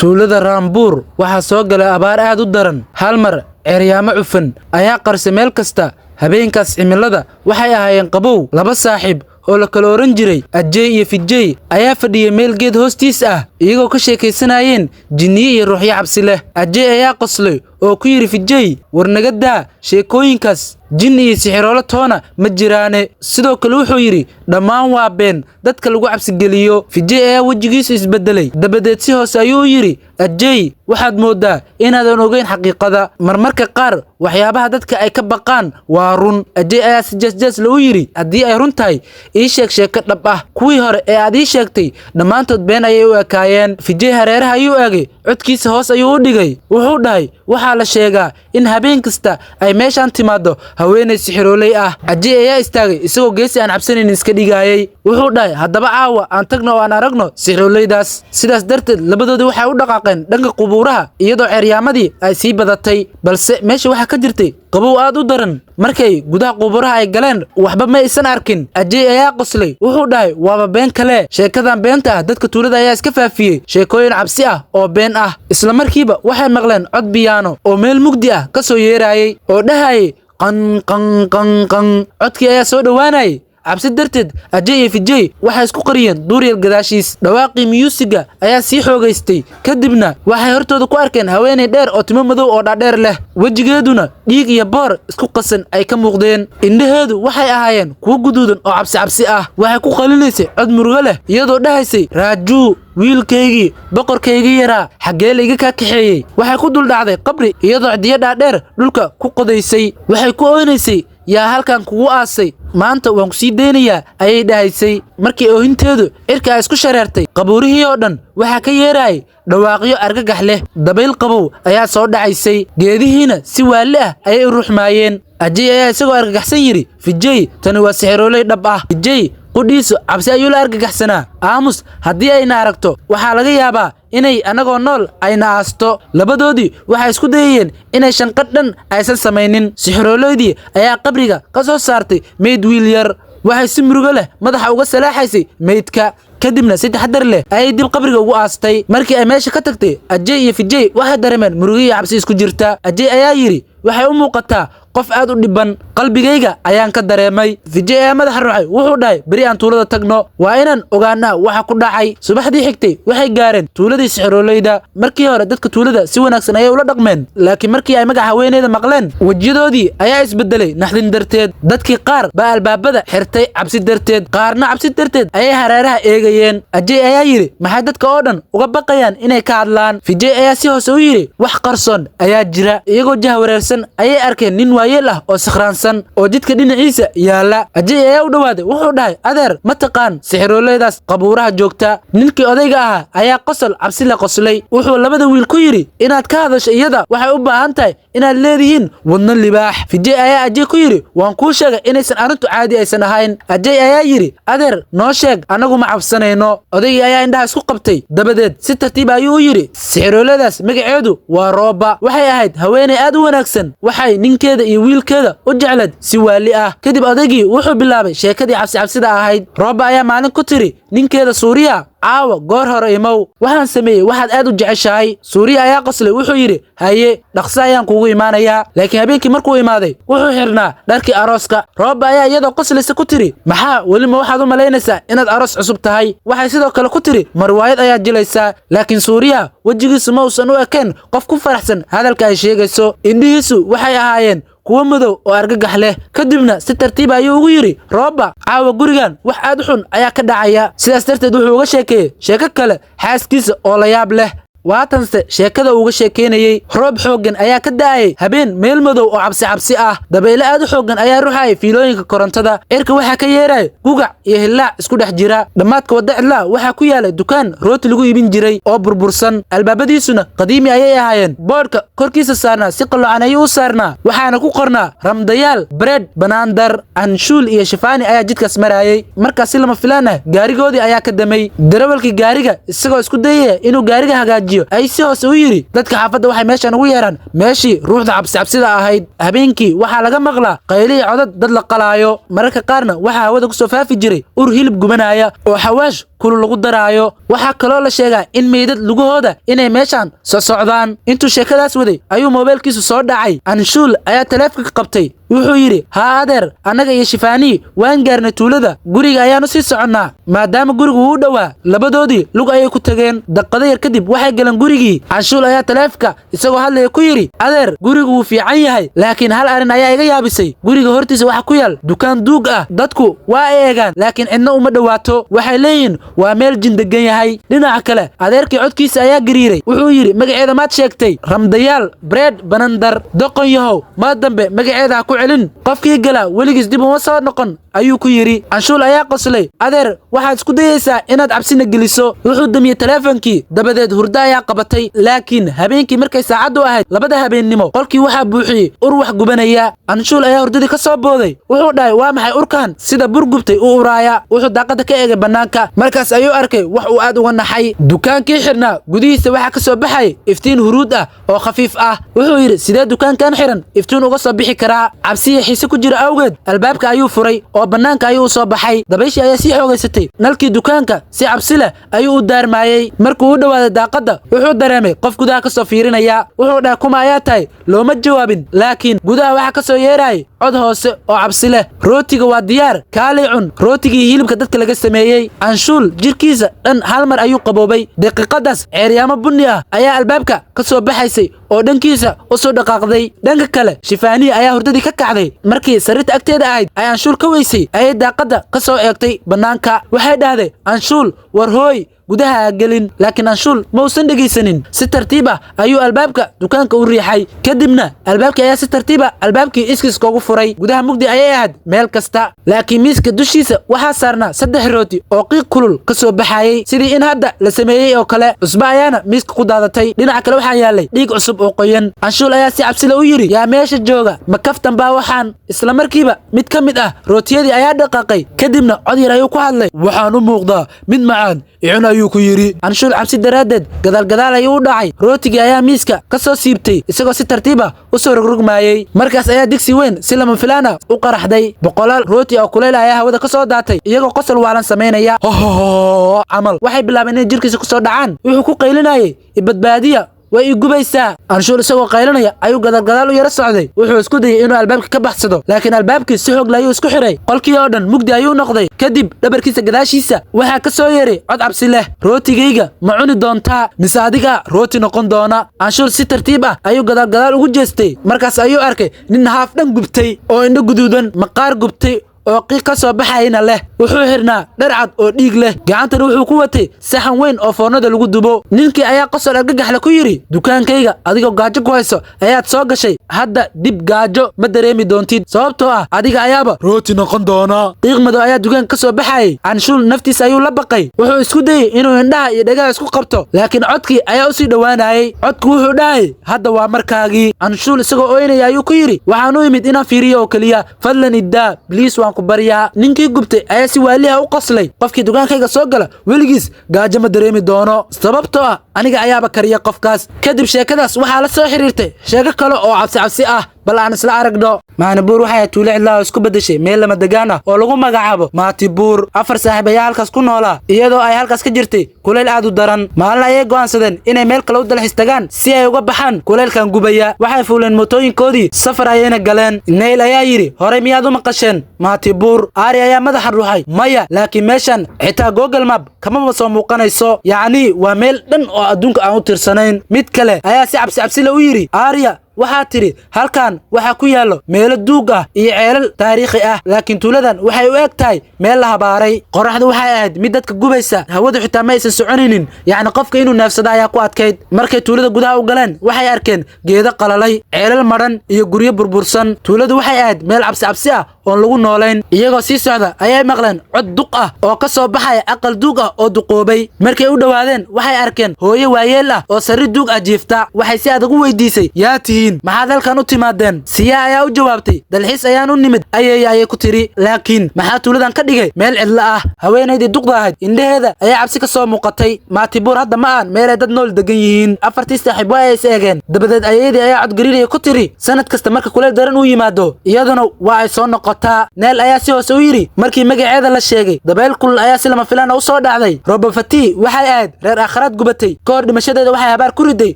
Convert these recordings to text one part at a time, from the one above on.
Tuulada Raambuur waxaa soo galay abaar aad u daran. Hal mar ceeryaamo cufan ayaa qarsay meel kasta. Habeenkaas cimilada waxay ahaayeen qabow. Laba saaxiib oo la kala oran jiray Ajay iyo Vijay ayaa fadhiyay meel geed hoostiis ah, iyagoo ka sheekaysanayeen jinniyo iyo ruuxyo cabsi leh. Ajay ayaa qoslay oo ku yidhi Vijay, "War naga daa sheekooyinkaas, jin iyo sixiroolo toona ma jiraane." Sidoo kale wuxuu yidhi, "Dhammaan waa been dadka lagu cabsi geliyo." Vijay ayaa wejigiisu isbedelay, dabadeed si hoose ayuu u yidhi, "Ajay, waxaad mooddaa inaadan ogeyn xaqiiqada. Marmarka qaar waxyaabaha dadka ay ka baqaan waa run." Ajay ayaa si jees-jees leh u yidhi, "Haddii ay run tahay, ii sheeg sheeko dhab ah. Kuwii hore ee aad ii sheegtay dhammaantood been ayay u ekaayeen." Vijay hareeraha ayuu eegay, codkiisa hoos ayuu u dhigay. Wuxuu dhahay, "Waxaa la sheegaa in habeen kasta ay meeshaan timaaddo haweeney sixirooley ah." Ajay ayaa istaagay isagoo geesi aan cabsanayn iska dhigayay. Wuxuu dhahay, "Haddaba caawa aan tagno oo aan aragno sixirooleydaas." Sidaas darteed labadoodii waxay u dhaqaaqeen dhanka qubuuraha, iyadoo ceeryaamadii ay sii badatay, balse meesha waxaa ka jirtay qabow aad u daran. Markay gudaha qubuuraha ay galeen, waxba ma aysan arkin. Ajay ayaa qoslay, wuxuu dhahay, "Waaba been kale. Sheekadan beenta ah dadka tuulada ayaa iska faafiyey, sheekooyin cabsi ah oo been ah." Isla markiiba waxay maqleen cod biyaano oo meel mugdi ah ka soo yeerayay oo dhahayay, "Qan qan qan qan." Codkii ayaa soo dhowaanayay. Cabsi darteed Ajay iyo Vijay waxay isku qariyeen duuryal gadaashiis. Dhawaaqii miyuusiga ayaa sii xoogaystay. Kadibna waxay hortooda ku arkeen haweeney dheer oo timo madow oo dhaadheer leh, wejigeeduna dhiig iyo boor isku qasan ay ka muuqdeen. Indhaheedu waxay ahaayeen kuwo guduudan oo cabsi cabsi ah. Waxay ku qalinaysay cod murugo leh, iyadoo dhahaysay, "Raajuu, wiilkaygii, boqorkaygii yaraa, xaggee la iga kaa kaxeeyey?" Waxay ku dul dhacday qabri iyadoo cidiyo dhaadheer dhulka ku qodaysay. Waxay ku ooynaysay, "Yaa halkan kugu aasay? Maanta waan ku sii daynayaa," ayay dhahaysay. Markii oohinteedu cirka ay isku shareertay, qabuurihii oo dhan waxaa ka yeerayay dhawaaqyo argagax leh. Dabayl qabow ayaa soo dhacaysay, geedihiina si waali ah ayay u ruxmaayeen. Ajay ayaa isagoo argagaxsan yidhi, "Vijay, tani waa sixirooley dhab ah." Vijay qudhiisu cabsi ayuu la argagaxsanaa. "Aamus, haddii ayna aragto waxaa laga yaabaa inay annagoo nool ayna aasto." Labadoodii waxay isku dayayeen inay shanqadh dhan aysan samaynin. Sixirooloydii ayaa qabriga ka soo saartay meyd wiil yar. Waxay si murugo leh madaxa uga salaaxaysay meydka, kadibna si taxadar leh ayay dib qabriga ugu aastay. Markii ay meesha ka tagtay, Ajay iyo Vijay waxay dareemeen murugo iyo cabsi isku jirta. Ajay ayaa yidhi, "Waxay u muuqataa qof aad u dhibban, qalbigayga ayaan ka dareemay." Vijay ayaa madaxa ruxay, wuxuu dhahay, "Beri aan tuulada tagno, waa inaan ogaanaa waxa ku dhacay." Subaxdii xigtay waxay gaareen tuuladii sixirooleyda. Markii hore dadka tuulada si wanaagsan ayay ula dhaqmeen, laakiin markii ay magaca haweeneyda maqleen, wejiyadoodii ayaa isbedelay naxdin darteed. Dadkii qaar baa albaabada xirtay cabsi darteed, qaarna cabsi darteed ayay hareeraha eegayeen. Ajay ayaa yidhi, "Maxay dadka oo dhan uga baqayaan inay ka hadlaan?" Vijay ayaa si hoose u yidhi, "Wax qarsoon ayaa jira." Iyagoo jahwareersan ayay arkeen nin waayeel ah oo sakhraansan oo jidka dhinaciisa yaalla. Ajay ayaa u dhowaaday, wuxuu dhahay, "Adeer, ma taqaan sixirooleydaas qabuuraha joogta?" Ninkii odayga ahaa ayaa qosol cabsi la qoslay. Wuxuu labada wiil ku yidhi, "Inaad ka hadasho iyada waxay u baahan tahay inaad leedihiin wadno libaax." Vijay ayaa Ajay ku yidhi, "Waan kuu sheegay inaysan arrintu caadi aysan ahayn." Ajay ayaa yidhi, "Adeer, noo sheeg, annagu ma cabsanayno." Odaygii ayaa indhaha isku qabtay, dabadeed si tartiib ayuu u yidhi, "Sixirooleydaas magaceedu waa Rooba. Waxay ahayd haweeney aad u wanaagsan. Waxay ninkeeda iyo wiilkeeda u jecleed si waali ah." Kadib odaygii wuxuu bilaabay sheekadii cabsi cabsida ahayd. Rooba ayaa maalin ku tiri ninkeeda Suuriya, "Caawa goor hore imow, waxaan sameeyey waxaad aad u jeceshahay." Suuriya ayaa qoslay, wuxuu yidhi, "Haye, dhaqso ayaan kugu imaanayaa." Laakiin habeenkii markuu imaaday, wuxuu xidhnaa dharkii arooska. Rooba ayaa iyadoo qoslaysa ku tiri, "Maxaa weli ma waxaad u malaynaysaa inaad aroos cusub tahay?" Waxay sidoo kale ku tiri, "Marwaayad ayaad jilaysaa." Laakiin Suuriya wejigiisu ma uusan u ekayn qof ku faraxsan hadalka ay sheegayso. Indhihiisu waxay ahaayeen kuwo madow oo argagax leh. Kadibna si tartiib ayuu ugu yidhi, "Rooba, caawa gurigan wax aad u xun ayaa ka dhacaya." Sidaas darteed wuxuu uga sheekeeyey sheeko kale xaaskiisa oo la yaab leh. Waatanse sheekada uuga sheekeynayey. Roob xooggan ayaa ka da'ayay habeen meel madow oo cabsi cabsi ah. Dabaylo aad u xooggan ayaa ruxayay fiilooyinka korontada. Cirka waxaa ka yeeraya gugac iyo hillaac isku dhex jira. Dhammaadka wadda cidlaa waxaa ku yaalay dukaan rooti lagu iibin jiray oo burbursan, albaabadiisuna qadiimi ayay ahaayeen. Boodhka korkiisa saarnaa si qaloocan ayuu u saarnaa, waxaana ku qornaa "Ramdayaal Bread Banaandar." Anshuul iyo Shifaani ayaa jidkaas maraayay. Markaas si lama filaan ah gaarigoodii ayaa ka damay. Darawalkii gaariga isagoo isku dayaya inuu gaariga hagaajiyo dejiyo ay si hoose u yidhi, dadka xaafadda waxay meeshan ugu yeeraan meeshii ruuxda cabsicabsida ahayd. Habeenkii waxaa laga maqlaa qaylihii codad dad la qalaayo. Mararka qaarna waxaa hawada ku soo faafi jiray ur hilib gubanaya oo xawaash kulul lagu daraayo. Waxaa kaloo la sheegaa in meydad lugahooda inay meeshan soo socdaan. Intuu sheekadaas waday ayuu moobeelkiisu soo dhacay. Anshuul ayaa taleefanka qabtay. Wuxuu yidhi, haa adeer, annaga iyo Shifaanii waan gaarnay tuulada, guriga ayaanu sii soconnaa. Maadaama gurigu uu dhowaa, labadoodii lug ayay ku tageen. Daqiiqado yar kadib waxay galeen gurigii. Anshuul ayaa taleefanka isagoo hadlaya ku yidhi, adeer, gurigu wuu fiican yahay, laakiin hal arrin ayaa iga yaabisay. Guriga hortiisa waxaa ku yaal dukaan duug ah. Dadku waa ay eegaan, laakiin cidna uma dhowaato. Waxay leeyihiin waa meel jin degan yahay. Dhinaca kale, adeerkii codkiisa ayaa gariiray. Wuxuu yidhi, magaceeda maad sheegtay? Ramdayaal Bred Banandar. Doqon yahow, ma dambe magaceeda ha ku celin. Qofkii gala weligiis dib uma soo noqon, ayuu ku yidhi. Anshuul ayaa qoslay. Adeer, waxaad isku dayaysaa inaad cabsina geliso. Wuxuu damiyey taleefankii. Dabadeed hurdo ayaa qabatay. Laakiin habeenkii markay saacaddu ahayd 2da habeennimo, qolkii waxaa buuxiyey ur wax gubanaya. Anshuul ayaa hurdadii ka soo booday. Wuxuu dhahay, waa maxay urkan sida bur gubtay u uraaya? Wuxuu daaqada ka eegay bannaanka. Markaas ayuu arkay wax uu aad uga naxay. Dukaankii xidhnaa gudihiisa waxaa ka soo baxay iftiin huruud ah oo khafiif ah. Wuxuu yidhi, sidee dukaankan xiran iftiin uga soo bixi karaa? Cabsiya xiise ku jira awgeed, albaabka ayuu furay oo bannaanka ayuu u soo baxay. Dabayshii ayaa sii xoogaysatay. Nalkii dukaanka si cabsi leh ayuu u daarmaayey. Markuu u dhowaaday daaqadda, wuxuu dareemay qof gudaha ka soo fiirinaya. Wuxuu dhahay, kuma ayaa tahay? Looma jawaabin, laakiin gudaha waxaa ka soo yeerayay cod hoose oo cabsi leh. Rootiga waa diyaar, kaalay cun rootigii hilibka dadka laga sameeyey. Anshuul jirkiisa dhan hal mar ayuu qaboobay. Daqiiqadaas ceeryaamo bunni ah ayaa albaabka ka soo baxaysay oo dhankiisa u soo dhaqaaqday. Dhanka kale, Shifaanii ayaa hurdadii ka kacday. Markii sariirta agteeda ahayd ay Anshuul ka weysay, ayay daaqadda ka soo eegtay bannaanka. Waxay dhahday, Anshuul, war hooy, gudaha ha gelin. Laakiin Anshuul ma uusan dhegaysanin. Si tartiib ah ayuu albaabka dukaanka u riixay. Kadibna albaabkii ayaa si tartiib ah albaabkii iskiis koogu furay. Gudaha mugdi ayay ahayd meel kasta, laakiin miiska dushiisa waxaa saarnaa 3 rooti oo qiiq kulul ka soo baxayay, sidii in hadda la sameeyey oo kale. Cusbo ayaana miiska ku daadatay. Dhinaca kale waxaa yaalay dhiig cusub oo qoyan. Anshuul ayaa si cabsile u yidhi, yaa meesha jooga? Ma kaftan baa waxaan? Isla markiiba mid ka mid ah rootiyadii ayaa dhaqaaqay. Kadibna cod yar ayuu ku hadlay. Waxaan u muuqdaa mid macaan, icun, ayuu ku yidhi. Anshuul cabsi daraaddeed gadaalgadaal ayuu u dhacay. Rootigii ayaa miiska ka soo siibtay isagoo si tartiib ah u soo rogrogmaayey. Markaas ayaa digsi weyn si lama filaan ah u qaraxday. Boqolaal rooti oo kulayl ayaa hawada ka soo daatay, iyagoo qosol waalan samaynaya hohoho camal. Waxay bilaabeen inay jirkiisa ku soo dhacaan. Wuxuu ku qaylinayay, ibadbaadiya, way i gubaysaa. Anshuul isagoo qaylinaya ayuu gadaalgadaal u yara socday. Wuxuu isku dayay inuu albaabka ka baxsado, laakiin albaabkii si xoog leh ayuu isku xiray. Qolkii oo dhan mugdi ayuu noqday. Kadib dhabarkiisa gadaashiisa waxaa ka soo yeeray cod cabsi leh, rootigayga ma cuni doontaa mise adiga rooti noqon doona? Anshuul si tartiib ah ayuu gadaalgadaal ugu jeestay. Markaas ayuu arkay nin haaf dhan gubtay oo indho guduudan, maqaar gubtay oo qiiq ka soo baxayna leh. Wuxuu xidhnaa dhar cad oo dhiig leh, gacantana wuxuu ku watay saxan weyn oo foornada lagu dubo. Ninkii ayaa qosol argagaxle ku yidhi, dukaankayga adigoo gaajo ku hayso ayaad soo gashay. Hadda dib gaajo ma dareemi doontid, sababtoo ah adiga ayaaba rooti noqon doona. Qiiq madow ayaa dukaanka ka soo baxayay. Anshuul naftiisa ayuu la baqay. Wuxuu isku dayey inuu indhaha iyo dhagaha isku qabto, laakiin codkii ayaa usii dhowaanayay. Codku wuxuu dhahayay, hadda waa markaagii. Anshuul isagoo ooynaya ayuu ku yidhi, waxaan u imid inaan fiiriyo oo keliya, fadlan iddaa, please, waan ku baryaa. Ninkii gubtay ayaa si waaliha u qoslay. Qofkii dukaankayga soo gala weligiis gaajo ma dareemi doono, sababtoo ah aniga ayaaba kariya qofkaas. Kadib sheekadaas waxaa la soo xiriirtay sheeko kale oo cabsi cabsi ah. Bal aan isla aragno. Maanibuur waxay tuulo cidlaa oo isku beddeshay meel lama degaan ah oo lagu magacaabo Maatibuur. 4 saaxiib ayaa halkaas ku noolaa, iyadoo ay halkaas ka jirtay kulayl aad u daran. Maalin ayay go'aansadeen inay meel kale u dalxiis tagaan si ay uga baxaan kulaylkan gubaya. Waxay fuuleen mootooyinkoodii, safar ayayna galeen. Neyl ayaa yidhi, horey miyaad u maqasheen Maatibuur? Aari ayaa madaxa ruuxay, maya, laakiin meeshan xitaa Google Map kamaba soo muuqanayso, yacni waa meel dhan oo adduunka aan u tirsanayn. Mid kale ayaa si cabsi cabsile u yidhi, Aariya, waxaa tidhi halkan waxaa ku yaallo meelo duug ah iyo ceelal taariikhi ah, laakiin tuuladan waxay u eg tahay meel la habaaray. Qorraxdu waxay ahayd mid dadka gubaysa, hawadu xitaa ma aysan soconaynin, yacni qofka inuu neefsado ayaa ku adkayd. Markay tuulada gudaha u galeen, waxay arkeen geedo qalalay, ceelal madhan iyo guryo burbursan. Tuuladu waxay ahayd meel cabsi cabsi ah oon lagu noolayn. Iyagoo sii socda ayay maqleen cod duq ah oo ka soo baxaya aqal duug ah oo duqoobay. Markay u dhowaadeen, waxay arkeen hooyo waayeel ah oo sariir duug ah jiifta. Waxay si adag u weydiisay, yaa tihiin? Tihiin? Maxaad halkan u timaadeen? Siyaa ayaa u jawaabtay, "Dalxiis ayaan u nimid, ayeeya," ayay ku tiri. "Laakiin maxaa tuuladan ka dhigay meel cidlo ah?" Haweenaydii duqda ahayd indhaheeda ayaa cabsi ka soo muuqatay. "Maatibuur hadda ma aan meelay dad nool degan yihiin." Afartii saaxiib waa ay is eegeen. Dabadeed ayeeyadii ayaa codgariiraya ku tiri, "Sanad kasta marka kuleyl daran uu yimaado, iyaduna waa ay soo noqotaa." Neel ayaa si hoose u yidhi markii magaceeda la sheegay. Dabayl kulul ayaa si lama filaan u soo dhacday. Robofati waxay ahayd reer aakharaad gubatay. Ka hor dhimashadeeda waxay habaar ku riday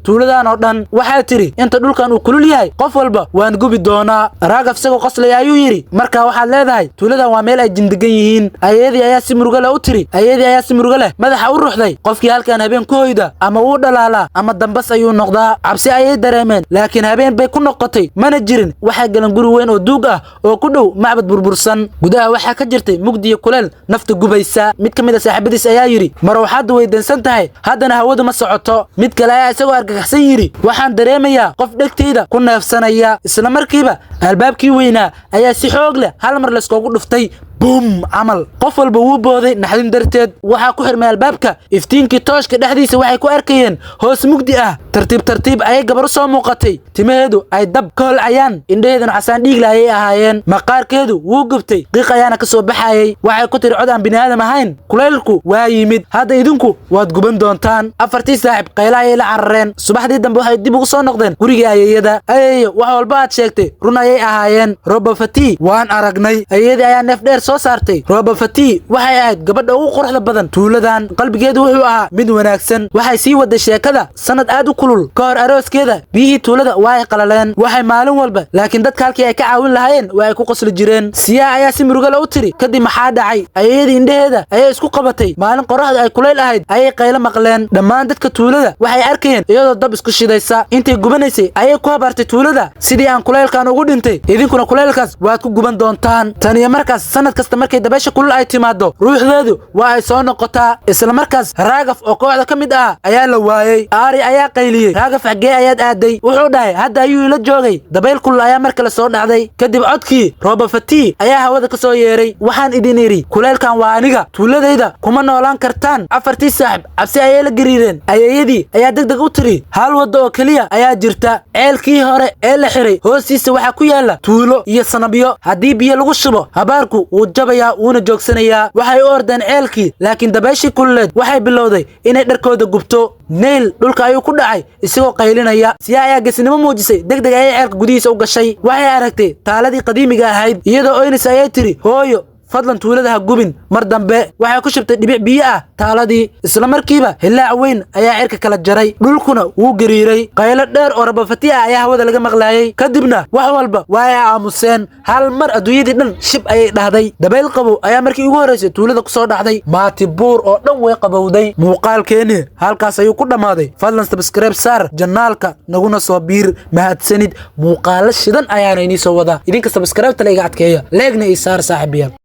tuuladan oo dhan. Waxay tidhi, "Inta dhulkan uu kulul yahay, qof walba waan gubi doonaa." Raagaf isagoo qoslaya ayuu yidhi, "Marka waxaad leedahay tuuladan waa meel ay jindegan yihiin?" Ayeedii ayaa si murugo leh u tiri, ayeedii ayaa si murugo leh madaxa u ruxday, "Qofkii halkan habeen ku hoyda ama wuu dhalaalaa ama dambas ayuu noqdaa." Cabsi ayay dareemeen, laakiin habeen bay ku noqotay, mana jirin. Waxay galeen guri weyn oo duug ah oo ku dhow macbad burbursan. Gudaha waxaa ka jirtay mugdi iyo kuleel nafta gubaysa. Mid ka mid a saaxiibadiis ayaa yidhi, "Marowxaddu way dansan tahay, haddana hawadu ma socoto." Mid kale ayaa isagoo argagaxsan yidhi, "Waxaan dareemayaa qof dhegtayda ku neefsanaya." Isla markiiba albaabkii weynaa ayaa si xoog leh hal mar layskoogu dhuftay, bum camal. Qof walba wuu booday naxdin darteed. Waxaa ku xirmay albaabka. Iftiinkii tooshka dhexdiisa waxay ku arkayeen hoos mugdi ah. Tartiib tartiib ayay gabar u soo muuqatay. Timaheedu ay dab ka holcayaan, indhaheeduna casaan dhiigle ayay ahaayeen. Maqaarkeedu wuu gubtay, qiiq ayaana ka soo baxayay. Waxay ku tiri cod aan bini'aadam ahayn, "Kulaylku waa yimid, hadda idinku waad guban doontaan." Afartii saaxiib qayla ayay la carareen. Subaxdii dambe waxay dib ugu soo noqdeen gurigii ayeeyada. "Ayeeyo, wax walba aad sheegtay run ayay ahaayeen. Robofati waan aragnay." Ayeeyadii ayaa neef dheer soo saartay. Robofati waxay ahayd gabadha ugu quruxda badan tuuladan. Qalbigeedu wuxuu ahaa mid wanaagsan. Waxay sii waday sheekada. Sanad aad u kulul ka hor arooskeeda, biyihii tuulada waa ay qalaleen. Waxay maalin walba, laakiin dadka halkii ay ka caawin lahaayeen waa ay ku qosli jireen. Siyaa ayaa si murugo leh u tiri, "Kadib maxaa dhacay?" Ayeeyadii indhaheeda ayay isku qabatay. Maalin qorraxdu ay kulayl ahayd ayay qaylo maqleen. Dhammaan dadka tuulada waxay arkayeen iyadoo dab isku shidaysa. Intay gubanaysay ayay ku habaartay tuulada, "Sidii aan kulaylkan ugu dhintay, idinkuna kulaylkaas waad ku guban doontaan." Tan iyo markaas, sanad kasta markay dabaysha kulul ay timaado, ruuxdeedu waa ay soo noqotaa. Isla markaas Raagaf oo kooxda ka mid ah ayaa la waayey. Aari ayaa qayliyey, "Raagaf, xaggee ayaad aaday?" Wuxuu dhahay, "Hadda ayuu ila joogay." Dabayl kulul ayaa mar kale soo dhacday. Kadib codkii Robofati ayaa hawada ka soo yeeray, "Waxaan idin idhi, kulaylkan waa aniga, tuuladayda kuma noolaan kartaan." Afartii saaxib cabsi ayay la gariireen. Ayeeyadii ayaa deg deg u tiri, "Hal waddo oo keliya ayaa jirta. Ceelkii hore ee la xiray hoostiisa waxaa ku yaala tuulo iyo sanabyo. Haddii biyo lagu shubo, habaarku wuu jabayaa, wuuna joogsanayaa." Waxay u ordeen ceelkii, laakiin dabayshii kululeed waxay bilowday inay dharkooda gubto. Neyl dhulka ayuu ku dhacay isagoo qaylinaya. Siyaa ayaa geesinimo muujisay. Deg deg ayay ceelka gudihiisa u gashay. Waxay aragtay taaladii qadiimiga ahayd. Iyadoo oynaysa ayay tiri, "Hooyo, fadlan tuulada ha gubin mar dambe." Waxay ku shubtay dhibic biyo ah taaladii. Isla markiiba hillaac weyn ayaa cirka kala jaray, dhulkuna wuu gariiray. Qaylo dheer oo Rabafati ah ayaa hawada laga maqlaayay. Kadibna wax walba waa ay aamuseen. Hal mar adduunyadii dhan shib ayay dhahday. Dabayl qabow ayaa markii ugu horraysay tuulada ku soo dhacday. Maatibuur oo dhan way qabowday. Muuqaalkeenni halkaas ayuu ku dhammaaday. Fadlan subscribe saar channelka, naguna soo biir. Mahadsanid. Muuqaalo shidan ayaana inii soo wadaa. Idinka subscribe-ta la iga adkeeya, like-na ii saar, saaxiibayaal.